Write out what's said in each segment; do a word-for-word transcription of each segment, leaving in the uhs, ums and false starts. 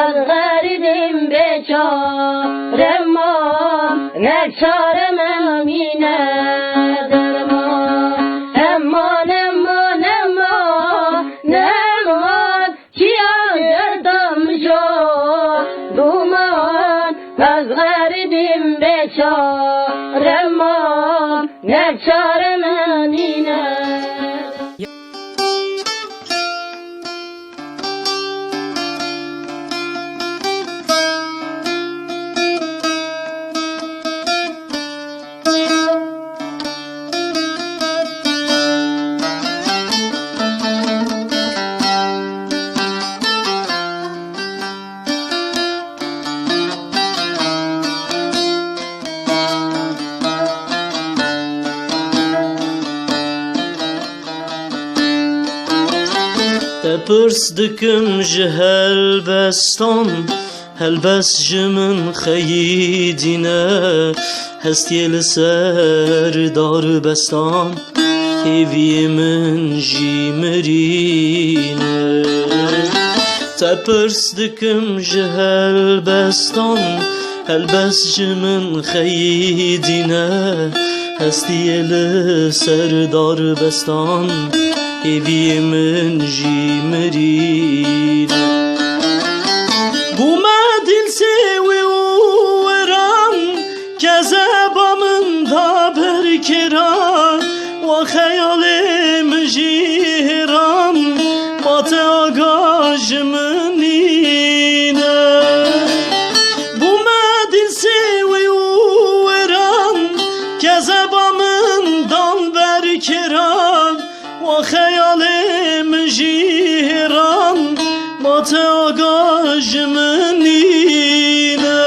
Ez xerîbim bêçare mam, ne çare min nîne derman. Eman, eman, eman, eman, çiya derda min jo duman. Ez xerîbim bêçare mam, ne çare min nîne. Te pirs dikim ji helbestan, helbest ji min xeyidîne, hestiyê li ser darbestan, hêviyê min jî mirîne. Te pirs dikim ji helbestan, helbest ji min xeyidîne, hestiyê li ser darbestan, hêviyê min jî mirîne. Bûme dîlsê wî û wiran, kezeba min da ber kêran, wa xeyalê min jî hêran, ma te aga ji min nîne. Bûme dîlsê wî û wiran, kezeba min dan ber kêran, wa xeyalê min jî hêran, ma te aga ji min nîne.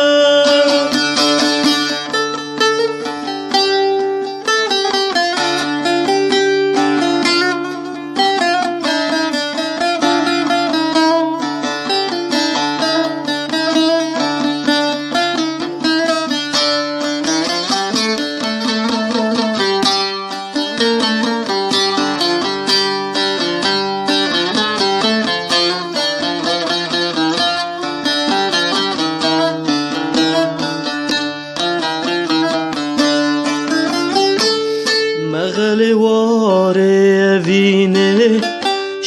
Mexelê warê evînê,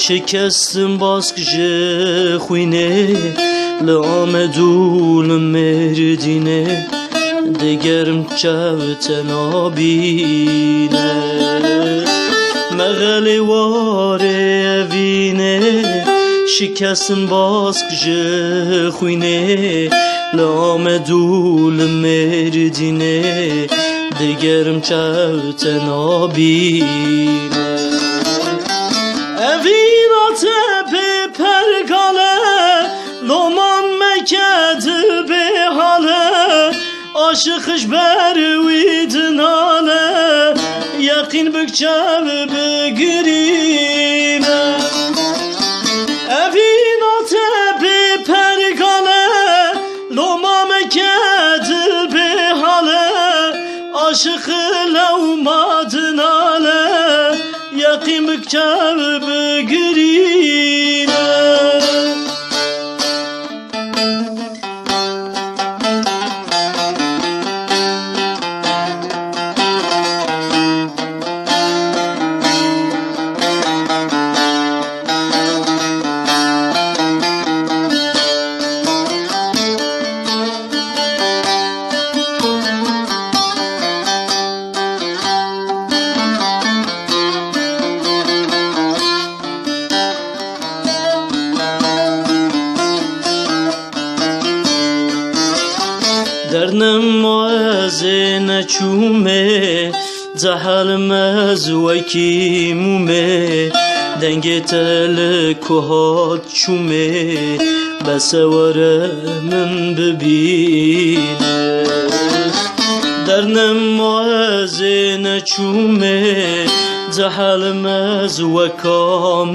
şikestim bask ji xwînê, li Amed û li Mêrdînê, digerim çav te nabîne. Mexelê warê evînê, şikestim bask ji xwînê, li Amed û li Mêrdînê, digerim çav te nabîne. Evîna te bê pergale, loman meke dil bê hale, aşiq ji ber wî dinale, yeqîn bik çav bigirîne. Evîna te bê pergale, loma meke dil bê hale, aşiq lewma dinale, yeqîn bik çav bigirîne. Dernim ma ez ê neçûmê, cehelim ez wekî mûmê, dengê te li ku hat çûmê, bes e were min bibîne. Dernim ma ez ê neçûmê, cehelim ez weka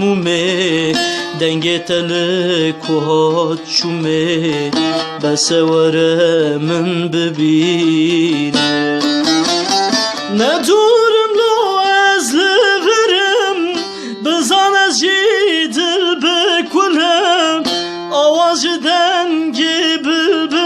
mûmê, dengê te li ku hat çûmê, bes e were min bibîne. Ne dûr im lo ez li vir im, bizan ez jî dil bi kul im, awaz ji dengê bilbil